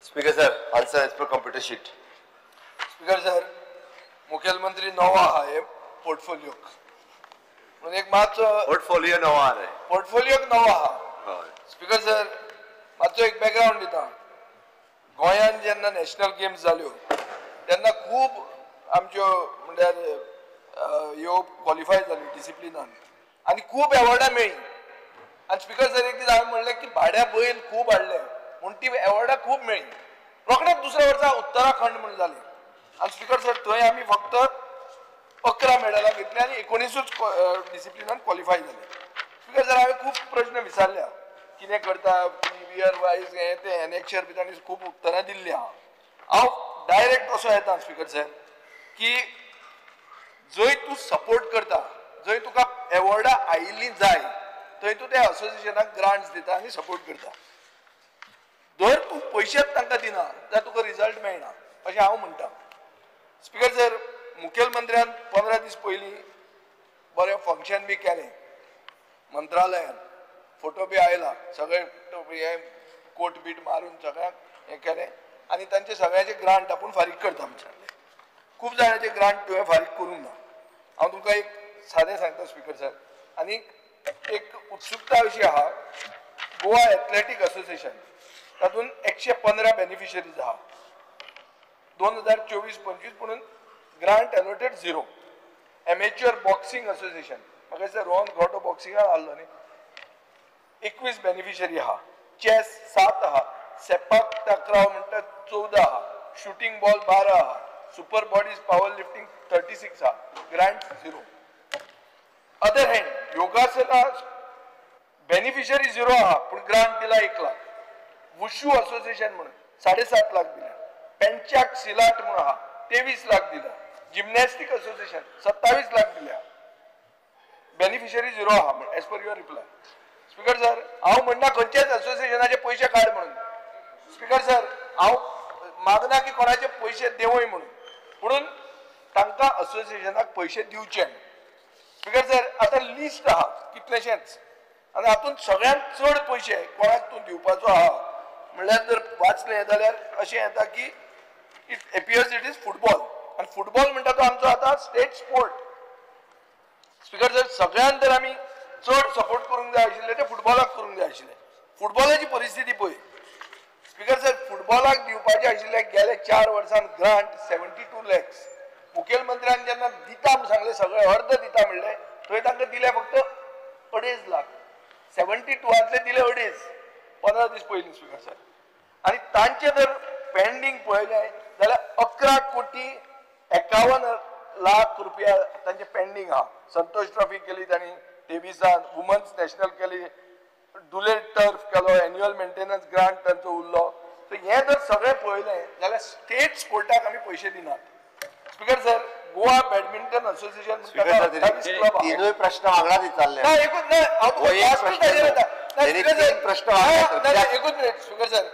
Speaker sir, answer as per computer sheet. Speaker sir, मुखेलमंत्री नवो आहा हे पोर्टफोलियोक म्हणून एक मातसो पोर्टफोलियो नवो आहा रे, पोर्टफोलियोक नवो आहा. स्पीकर सर, मातसो एक बॅकग्रावंड दिता. गोंयांत जेन्ना नॅशनल गेम्स जाल्यो तेन्ना खूब आमच्यो म्हणल्यार ह्यो क्वॉलिफाय जाल्यो डिसिप्लिनान आनी खूब एवॉर्डां मेळ्ळीं. आनी स्पीकर सर, एक दीस हांवें म्हणलें की भाड्या बैल खूब हाडले म्हूण ती एवॉर्डां खूब मेळ्ळीं. रोखडेच दुसऱ्या वर्सा उत्तराखंड म्हूण जालें आनी स्पीकर सर थंय आमी फक्त 11 मेडलां घेतली आनी 19 डिसिप्लिनान क्वॉलिफाय जाले. स्पीकर सर, हांवें खूब प्रश्न विचारल्या, कितें करता इयर वायज हें तें एनेक्शर बी तांणी खूब उत्तरां दिल्लीं आहा. हांव डायरेक्ट असो येता स्पीकर सर की जंय तूं सपोर्ट करता, जंय तुका एवॉर्डां आयिल्लीं जाय, थंय तूं त्या असोसिएशनाक ग्रांट्स दिता आनी सपोर्ट करता. जर तूं पयशेच तांकां दिना जाल्यार तुका रिजल्ट मेळना अशें हांव म्हणटा. स्पीकर सर, मुखेलमंत्र्यान 15 दीस पयलीं बरें फंक्शन बी केलें मंत्रालयान, फोटो बी आयला, सगळे हे कोट बीट मारून सगळ्यांक हें केलें आनी तांचे सगळ्यांचे ग्रांट आपूण फारीक करता म्हण सांगलें. खूब जाणांचे ग्रांट तुवें फारीक करूंक ना. हांव तुमकां एक सादें सांगता स्पीकर सर, आनी एक उत्सुकता अशी आहा, गोवा एथलेटीक असोसिएशन तातूंत 115 बेनिफिशरीज आहा. 2024-25 म्हणून grant allotted 0. Amateur boxing association म्हाका दिसता रोहन घोटो बॉक्सिंगान आहलो न्ही, 21 बेनिफिशरी आहा. चॅस 7 आहा, सेपाक तक्राव म्हणटा 14 आहा, शुटींग बॉल 12 आहा, सुपर बॉडीज पावर लिफ्टींग 36 आहा, grant 0. Other hand योगासना बेनिफिशरी 0 आहा पूण ग्रांट दिला 1 लाख. वुशू असोसिएशन म्हणून 7.5 लाख दिला. पेंचाक सिलाट म्हणून आहा 23 लाख दिला. जिमनॅस्टीक असोसिएशन 27 लाख दिल्या. बेनिफिशरी 0 आहा म्हण as per your reply. Speaker sir, हांव म्हणना खंयच्याच असोसिएशनाचे पयशे काड म्हणून. स्पीकर सर, हांव मागना की कोणाचे पयशे देंवय म्हणून, म्हणून तांकां असोसिएशनाक पयशे दिवचे. स्पीकर सर, आतां लिस्ट आहा कितलेशेंच आनी हातूंत सगळ्यांत चड पयशे कोणाक तूं दिवपाचो आहा म्हणल्यार जर वाचलें जाल्यार अशें येता की it appears it is football. आनी फुटबॉल म्हणटा तो आमचो आतां स्टेट स्पोर्ट. स्पीकर सर, सगळ्यांत जर आमी चड सपोर्ट करूंक जाय आशिल्ले ते फुटबॉलाक करूंक जाय आशिल्ले. फुटबॉलाची परिस्थिती पळय स्पीकर सर, फुटबॉलाक दिवपाचे आशिल्ले गेले 4 वर्सांत ग्रांट 72 लॅक्स. मुखेलमंत्र्यान जेन्ना दिता म्हूण सांगलें सगळें अर्द दिता म्हणलें, थंय तांकां दिले फक्त 2.5 लाख. 72 दिले 2.5 15 दीस पयलीं स्पीकर सर. आनी तांचे जर पेंडींग पळयलें जाल्यार 11 कोटी 51 लाख रुपया तांचे पेंडींग आहा. संतोष ट्रॉफी केली तांणी 23, वुमन्स नॅशनल केली, डुलेट टर्फ केलो, एन्युअल मेंटेनन्स ग्रांट तांचो उरलो. सो हें जर सगळें पळयलें जाल्यार स्टेट स्पोर्टाक आमी पयशे दिनात. Speaker sir, Goa badminton association तिनूय प्रश्न वांगडा विचारले. एकूच एकूच मिनिट स्पीकर सर,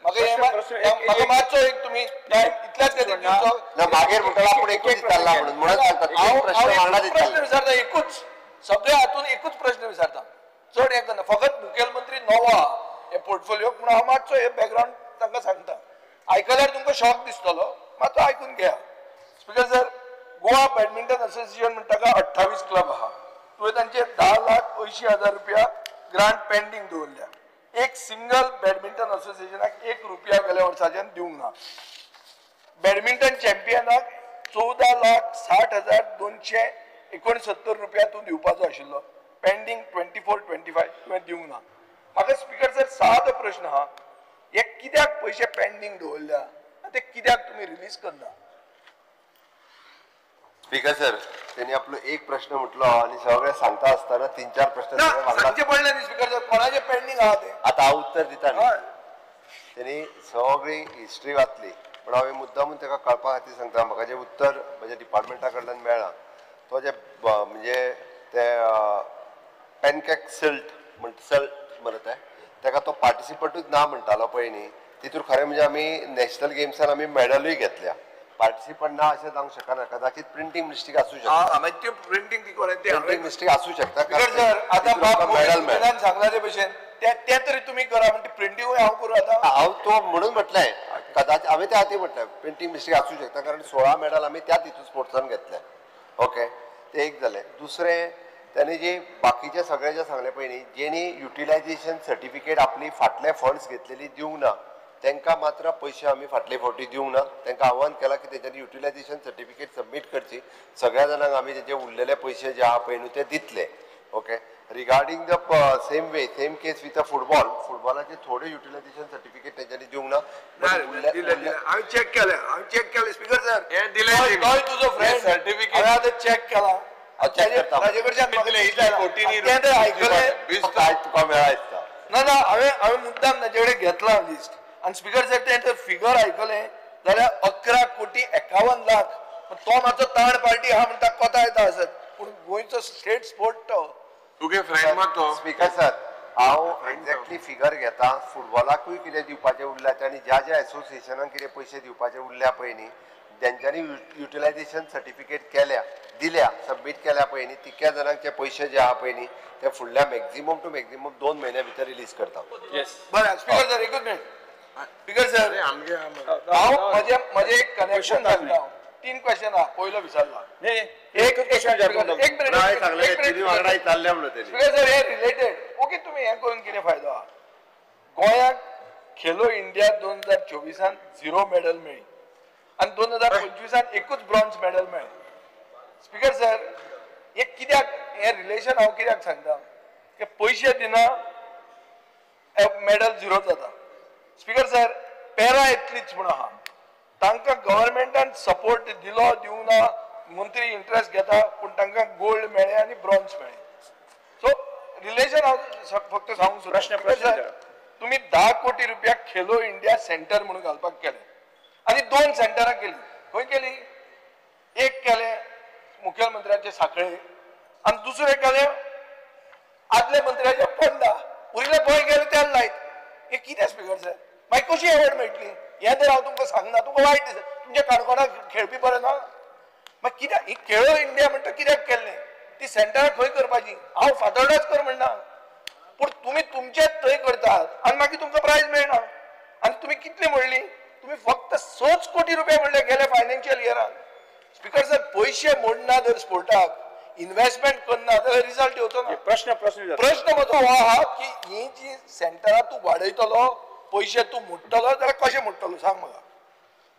म्हाका मातसो एक तुमी इतल्याच खातीर मागीर म्हणटलो आपूण एकूच विचारला म्हणून म्हणून प्रश्न विचारता एकूच, सगळ्या हातून एकूच प्रश्न विचारता, चड हें करना. फकत मुखेलमंत्री नवो आहा हे पोर्टफोलियो पूण हांव मातसो हे बॅकग्रावंड तांकां सांगता. आयकल्यार तुमकां शॉक दिसतलो, मातसो आयकून घेया. Speaker sir, Goa badminton association म्हणटा ताका 28 क्लब आहा. तुवें तांचे 10,80,000 रुपया ग्रांट पेंडींग दवरल्या. एक सिंगल बॅडमिंटन असोसिएशनाक 1 रुपया गेल्या वर्साच्यान दिवंक ना. बॅडमिंटन चॅम्पियनाक 14,60,269 रुपया तूं दिवपाचो आशिल्लो, पेंडींग 24-25 तुवें दिवंक ना. म्हाका स्पीकर सर सादो प्रश्न आहा, हे कित्याक पयशे पेंडींग दवरल्या आनी ते कित्याक तुमी रिलीज करना? स्पीकर सर, त्यांनी आपलो एक प्रश्न म्हटलो आणि सगळे सांगता असताना 3-4 प्रश्न सांगचे पडले न्ही स्पीकर सर, कोणाचे पेंडींग आहा ते आता हांव उत्तर दिता न्ही. त्यांनी सगळी हिस्ट्री वाचली, पण हांवें मुद्दामून ताका कळपा खातीर सांगता. म्हाका जें उत्तर म्हज्या डिपार्टमेंटा कडल्यान मेळ्ळां तो जे म्हणजे ते पॅनकेक सिल्ट सल्ट म्हणत ताका तो पार्टिसिपंटूच ना म्हणटालो पळय न्ही, तितूर खरें म्हणजे आमी नॅशनल गेम्सान आमी मॅडलूय घेतल्या. पार्टिसिपंट ना अशें जावंक शकना, कदाचित प्रिंटींग मिस्टेक आसूं शकता. प्रिंटींग मिस्टेक आसूं शकता. आतां सांगला ते भशेन ते तरी तुमी करा म्हणटा प्रिंटींगूय हांव करूं आतां. हांव तो म्हणून म्हटलें कदाचित हांवें त्या आदी म्हटलें प्रिंटींग मिस्टेक आसूं शकता कारण 16 मेडल आमी त्याच हितून स्पोर्ट्सान घेतले. ओके, ते एक जालें. दुसरें ताणें जे बाकीचे सगळे जे सांगले पळय न्ही, जेणी युटिलायझेशन सर्टिफिकेट आपली फाटले फंड्स घेतलेली दिवंक ना तांकां मात्र पयशे आमी फाटले फावटी दिवंक ना. तांकां आव्हान केलां की तेंच्यांनी युटिलायझेशन सर्टिफिकेट सबमीट करची, सगळ्या जाणांक आमी तेंचे उरलेले पयशे जे आहा पळय न्हू ते दितले. Okay, regarding the same way same case with a football, फुटबॉलाचे थोडे युटिलायझेशन सर्टिफिकेट तेंच्यांनी दिवंक ना. हांवें चॅक केलें, हांवें चॅक केलें स्पीकर सर, तोय तुजो फ्रेंड सर्टिफिकेट हांवें आतां चॅक केला तुका मेळा दिसता ना. ना, हांवें मुद्दाम ताजे कडेन घेतला लिस्ट आनी स्पीकर सर तें जर फिगर आयकलें जाल्यार 11,51,00,000. तो मातसो ताण पार्टी आहा म्हणटा कोता येता आसत, पूण गोंयचो स्टेट स्पोर्ट तो. तुगे फ्रेंड मात तो. स्पीकर सर, हांव एक्झॅक्टली फिगर घेता. फुटबॉलाकूय कितें दिवपाचें उरल्या आनी ज्या ज्या एसोसिएशनाक कितें पयशे दिवपाचे उरल्या पळय न्ही, तेंच्यांनी युटिलायझेशन सर्टिफिकेट केल्या दिल्या सबमीट केल्या पळय न्ही, तितक्या जाणांक ते पयशे जे आहा पळय न्ही ते फुडल्या मॅक्झिमम टू मॅक्झिमम 2 म्हयन्या भितर रिलीज करता. बरें स्पीकर सर, एकूच मिनट. स्पीकर सर, हांव म्हजें एक कनेक्शन सांगता. 3 क्वेश्चन आहा. पयलो विचारला एक मिनट स्पीकर सर, हे रिलेटेड. ओके, तुमी हें करून कितें फायदो आहा? गोंयाक खेलो इंडिया 2024 0 मेडल मेळ्ळी आनी 2025 एकूच ब्रॉन्ज मेडल मेळ्ळें. स्पीकर सर, हे कित्याक हें रिलेशन हांव कित्याक सांगता की पयशे दिना मेडल 0 जाता. स्पीकर सर, पॅरा एथलीट्स म्हूण आहा, तांकां गव्हर्मेंटान सपोर्ट दिलो दिवना, मंत्री इंट्रस्ट घेता, पूण तांकां गोल्ड मेळ्ळें आनी ब्रॉन्ज मेळ्ळें. सो रिलेशन हांव फक्त सांगूंक सोदता. तुमी 10 कोटी रुपया खेलो इंडिया सेंटर म्हणून घालपाक केलें आनी 2 सेंटरां केली. खंय केली? एक केलें मुखेलमंत्र्याचे साखळे आनी दुसरें केलें आदले मंत्र्याचे पोंडा. उरिल्ले गोंय गेले त्याला लायत. हे कितें स्पीकर सर? मागीर कशी एवॉर्ड मेळटली? हें तर हांव तुमकां सांगना, तुमकां वायट दिसता. तुमच्या काणकोणाक खेळपी बरें ना, मागीर कित्याक ही खेळो इंडिया म्हणटा कित्याक केल्लें? ती सेंटरां खंय करपाची? हांव फातोर्डाच कर म्हणना, पूण तुमी तुमचेच थंय करतात आनी मागीर तुमकां प्रायज मेळना. आनी तुमी कितले म्हणली? तुमी फक्त 6 कोटी रुपया म्हणले गेले फायनान्शियल इयरान. स्पीकर सर, पयशे मोडना जर स्पोर्टाक, इन्व्हेस्टमेंट करना जाल्यार रिजल्ट येवचो ना. प्रश्न म्हजो हो आहा की ही जी सेंटरां तूं वाडयतलो, पयशे तूं मोडटलो जाल्यार कशें मोडटलो सांग म्हाका.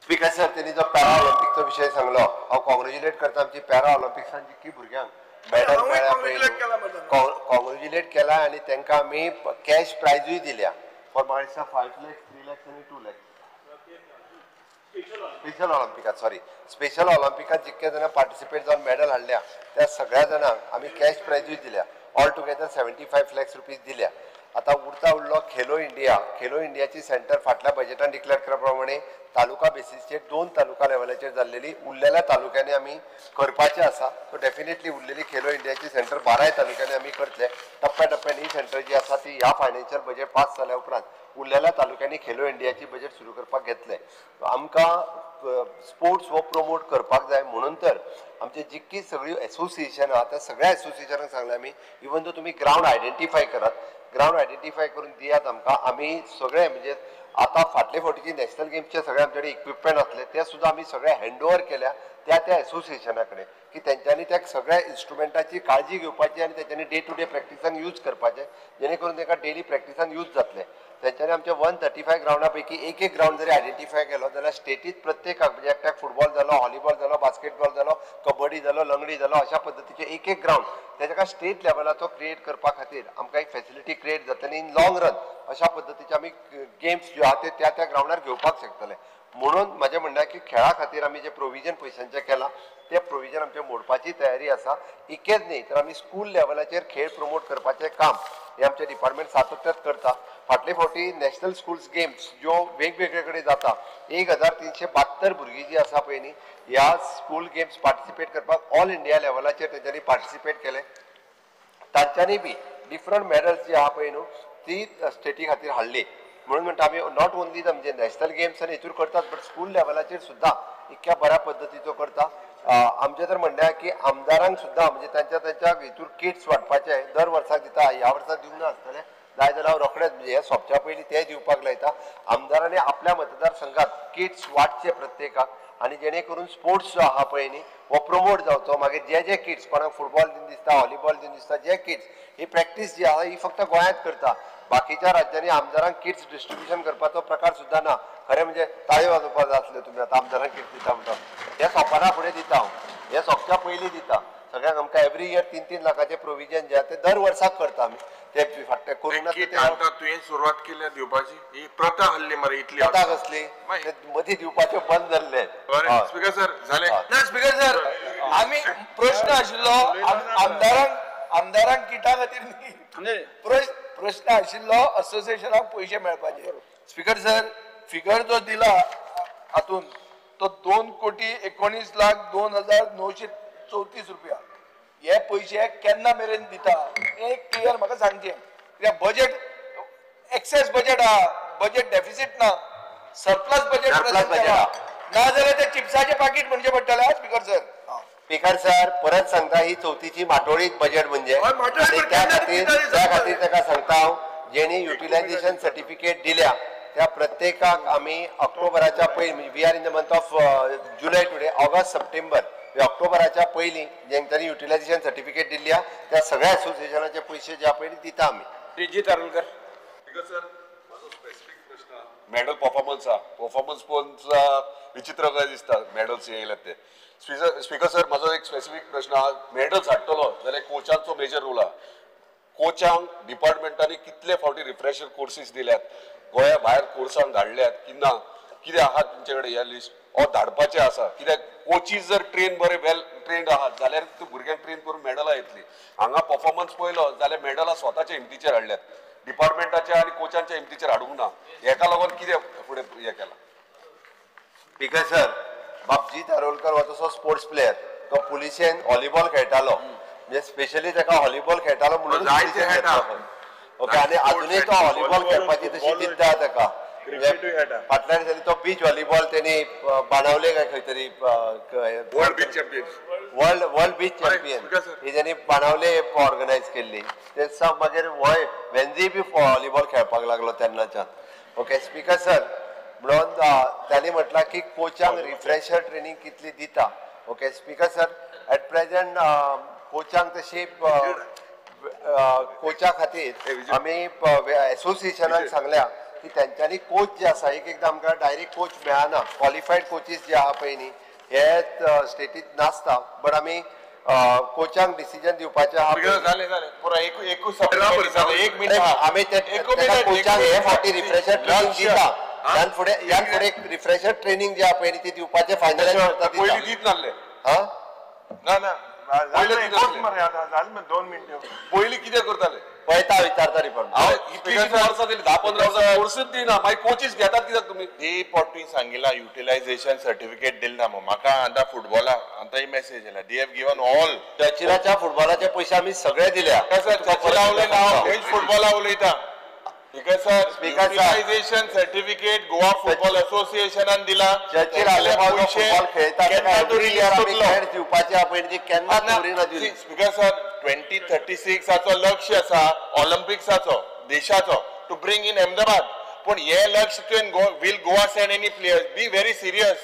स्पीकर सर, तेणी जो पॅरा ऑलिम्पिकचो विशय सांगलो, हांव कॉंग्रेच्युलेट करता आमची पॅरा ऑलिम्पिक्सान जितकी भुरग्यांक मेडल मेळ्ळा, कॉंग्रेच्युलेट केला आनी तांकां आमी कॅश प्रायजूय दिल्या फॉर म्हाका दिसता 5 lakhs, 3 lakhs आनी 2 lakhs. Special ऑलिम्पिकात, सॉरी, स्पेशल ऑलिम्पिकात जितके जाणां पार्टिसिपेट जावन मेडल हाडल्या त्या सगळ्या जाणांक आमी कॅश प्रायजूय दिल्या. ऑल टुगेदर 75 lakhs rupees दिल्या. आतां उरता उरलो खेलो इंडिया. खेलो इंडियाची सेंटर फाटल्या बजेटान डिक्लेअर केल्या प्रमाणे तालुका बेसीसचेर 2 तालुका लेवलाचेर जाल्लेली, उरलेल्या तालुक्यांनी आमी करपाचें आसा. सो डेफिनेटली उरलेली खेलो इंडियाची सेंटर 12 तालुक्यांनी आमी करतले. टप्प्या टप्प्यान ही सेंटर जी आसा ती ह्या फायनान्शियल बजेट पास जाल्या उपरांत उरलेल्या तालुक्यांनी खेलो इंडियाची बजेट सुरू करपाक घेतले. आमकां स्पोर्ट्स हो प्रमोट करपाक जाय म्हणून तर आमचे जितकी सगळी एसोसिएशन आहा त्या सगळ्या एसोसिएशनाक सांगलें आमी, इवन दो तुमी ग्रावंड आयडेंटिफाय करात, ग्रावंड आयडेंटिफाय करून दियात आमकां. आमी सगळे म्हणजे आतां फाटले फावटीची नॅशनल गेम्सचे सगळे आमचे कडेन इक्विपमेंट आसले ते सुद्दां आमी सगळे हँड ओवर केल्या त्या त्या एसोसिएशना कडेन की तेंच्यांनी त्या सगळ्या इन्स्ट्रुमेंटाची काळजी घेवपाची आनी तेंच्यांनी डे टू डे प्रॅक्टिसान यूज करपाचें, जेणे करून तांकां डेली प्रॅक्टिसान यूज जातलें. तेंच्यांनी आमच्या 135 ग्रावंडा पैकी एक एक ग्रावंड जरी आयडेंटिफाय केलो जाल्यार स्टेटीत प्रत्येकाक म्हणजे एकट्याक फुटबॉल जालो, हॉलीबॉल जालो, बास्केटबॉल जालो, कबड्डी जालो, लंगडी जालो, अशा पद्दतीचे एक एक ग्रावंड तेका स्टेट लेवलाचो क्रिएट करपा खातीर आमकां एक फेसिलिटी क्रिएट जातली. इन लॉंग रन अशा पद्दतीचे आमी गेम्स ज्यो आहा ते त्या त्या ग्रावंडार घेवपाक शकतले. म्हणून म्हजें म्हणणें की खेळा खातीर आमी जें प्रोविजन पयशांचें केलां तें प्रोविजन आमचें मोडपाची तयारी आसा. इतकेंच न्ही तर आमी स्कूल लेवलाचेर खेळ प्रमोट करपाचें काम हें आमचें डिपार्टमेंट सातत्यात करता. फाटले फावटी नॅशनल स्कूल्स गेम्स ज्यो वेगवेगळे कडेन जाता, 1372 भुरगीं जीं आसा पळय न्ही ह्या स्कूल गेम्स पार्टिसिपेट करपाक ऑल इंडिया लेवलाचेर तेंच्यांनी पार्टिसिपेट केलें. तांच्यांनी बी डिफरंट मेडल्स जी आहा पळय न्हू ती स्टेटी खातीर हाडली. म्हणून म्हणटा आमी not only the म्हणजे नॅशनल गेम्स आनी हेतूर करतात बट स्कूल लेवलाचेर सुद्दां इतक्या बऱ्या पद्दतीचो करता. आमचें तर म्हणणें की आमदारांक सुद्दां म्हणजे तांच्या तांच्या हितूर किट्स वांटपाचे दर वर्साक दिता, ह्या वर्सा दिवंक ना आसतलें जाय जाल्यार हांव रोखडेच म्हणजे हे सोंपच्या पयलीं ते दिवपाक लायता. आमदारांनी आपल्या मतदारसंघात किट्स वांटचे प्रत्येकाक आनी जेणे करून स्पोर्ट्स जो आहा पळय न्ही हो प्रमोट जावचो. मागीर जे जे किट्स कोणाक फुटबॉल दिन दिसता, व्हॉलीबॉल दिन दिसता, जे किट्स ही प्रॅक्टीस जी आहा ही फक्त गोंयांत करता. बाकीच्या राज्यांनी आमदारांक किट्स डिस्ट्रिब्युशन करपाचो प्रकार सुद्दां ना. खरें म्हणजे ताळयो वाजोवपाक जाय आसल्यो तुमी आतां आमदारांक किट्स दिता म्हणटा. हे सोंपना फुडें दिता हांव, हे सोंपच्या पयलीं दिता सगळ्यांक. आमकां एवरी इयर 3-3 लाखाचे प्रोविजन जे आहा ते दर वर्साक करता आमी. ते फाटले करूं ना. तुवें सुरवात केल्या दिवपाची ही प्रथा हल्ली मरे, इतली प्रथा कसली मदीं दिवपाचें बंद जाल्लें. स्पीकर सर जालें ना. स्पीकर सर आमी प्रश्न आशिल्लो आमदारांक, आमदारांक किटा खातीर न्ही, प्रश्न आशिल्लो असोसिएशनाक पयशे मेळपाचे. स्पीकर सर फिगर जो दिला हातून तो 2,19,02,934 रुपया. हे पयशे केन्ना मेरेन दिता हें क्लियर म्हाका सांगचें. कित्याक बजेट एक्सेस बजेट आहा, बजेट डेफिसीट ना, सरप्लस बजेट ना जाल्यार ते चिप्साचें पाकीट म्हणचें पडटलें. स्पीकर सर, स्पीकर सर परत सांगता, ही चवथीची माटोळीत बजेट म्हणजे त्या खातीर ताका सांगता हांव, जेणी युटिलायझेशन सर्टिफिकेट दिल्या त्या प्रत्येकाक आमी ऑक्टोबराच्या पयलीं, we are in the month of July today, August September, ऑक्टोबराच्या पयलीं जेंच्यांनी युटिलायझेशन सर्टिफिकेट दिल्ली आहा त्या सगळ्या असोसिएशनाचे पयशे जे पयलीं दिता आमी. श्रीजीत आरोलकर. स्पीकर सर म्हाजो स्पेसिफीक प्रश्न मॅडल परफॉर्मन्स आहा, परफॉर्मन्स पळोवन विचित्र कशें दिसता मॅडल्स येयल्यात ते. स्पीकर सर म्हाजो एक स्पेसिफीक प्रश्न आहा, मॅडल्स हाडटलो जाल्यार कोचांचो मेजर रोल आहा. कोचांक डिपार्टमेंटांनी कितले फावटी रिफ्रेशर कोर्सीस दिल्यात, गोंया भायर कोर्सांक धाडल्यात की ना, कितें आहा तुमचे कडेन ह्या लिस्ट ओ धाडपाचें आसा. कित्याक कोचीस जर ट्रेन बरे वेल ट्रेन्ड आहात जाल्यार तूं भुरग्यांक ट्रेन करून मॅडलां येतली. हांगा परफॉर्मन्स पळयलो जाल्यार मॅडलां स्वताच्या हिमतीचेर हाडल्यात, डिपार्टमेंटाच्या आनी कोचांच्या हिमतीचेर हाडूंक ना. हेका लागून कितें फुडें हें केलां? स्पीकर सर बाबजीत आरोलकर हो तसो स्पोर्ट्स प्लेयर, तो पुलिशेन व्हॉलीबॉल खेळटालो, म्हणजे स्पेशली ताका व्हॉलीबॉल खेळटालो म्हणून. ओके, आनी आजुनूय तो व्हॉलीबॉल खेळपाची तशी जिद्द आहा ताका. फाटल्या दिसांनी तो बीच व्हॉलीबॉल तेणी बाणावले काय खंय तरी world beach champion, world beach champion ही तेणी बाणावले ऑर्गनायज केल्ली. ते सावन मागीर होय वेंजी बी व्हॉलीबॉल खेळपाक लागलो तेन्नाच्यान. ओके स्पीकर सर म्हणून तांणी म्हटलां की कोचांक रिफ्रेशर ट्रेनींग कितली दिता. Okay speaker sir at present कोचांक तशी कोचा खातीर आमी एसोसिएशनाक सांगल्या की तेंच्यांनी कोच जे आसा, एक एकदां आमकां डायरेक्ट कोच मेळना, क्वॉलिफायड कोचीस जे आहा पळय न्ही हे स्टेटीत नासता, बट आमी कोचांक डिसिजन दिवपाचें आहा. आमी कोचांक हे फावटी रिफ्रेशर ट्रेनींग दिता, ह्यान फुडें रिफ्रेशर ट्रेनींग जे आहा पळय न्ही ती दिवपाचें फायनलायज करता. ना ना पयलीं कितें करताले पळयता विचारता डिपार्टमेंट. इतलीं वर्सां जालीं, 10-15 वर्सां कोर्सूच दिना, मागीर कोचीस घेतात कित्याक तुमी? ती पोट सांगिला युटिलायझेशन सर्टिफिकेट दिले ना. म्हाका आतां फुटबॉला आतां ही मेसेज येयला, they have given all. चर्चिलाच्या फुटबॉलाचे पयशे आमी सगळे दिल्या. चर्चिला उलयना हांव, खंयच फुटबॉला उलयता. Speaker sir utilisation certificate Goa football असोसिएशनान दिला. चर्चिल फुटबॉल खेळटा दिवपाचे आहा पळय केन्ना दवरिना दिली. स्पीकर सर 2036 लक्ष्य आसा ऑलिम्पिक्साचो देशाचो टू ब्रिंग इन अहमदाबाद, पूण हे लक्ष्य तुवें will Goa send any players? Be very serious.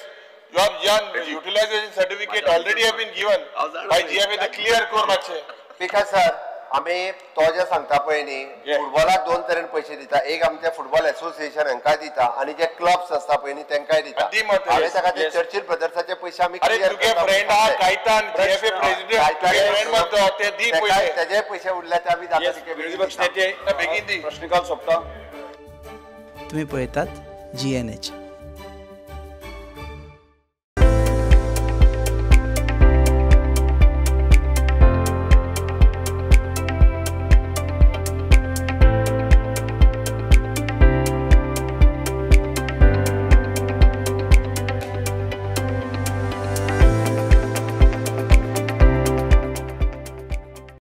You have done utilisation certificate already have been given by GFA, clear कर मातशें. स्पीकर सर आमी तो जे सांगता पळय न्ही फुटबॉलाक दोन तरेन पयशे दिता, एक आमचे फुटबॉल एसोसिएशन हांकां दिता आनी जे क्लब्स आसता पळय न्ही तेंकांय दिता. हांवें ताका ते चर्चिल ब्रदर्साचे पयशे आमी तेजे पयशे उरल्या ते आमी जाता तितके बेगीन. प्रश्नकाल सोंपता. तुमी पळयतात GNH.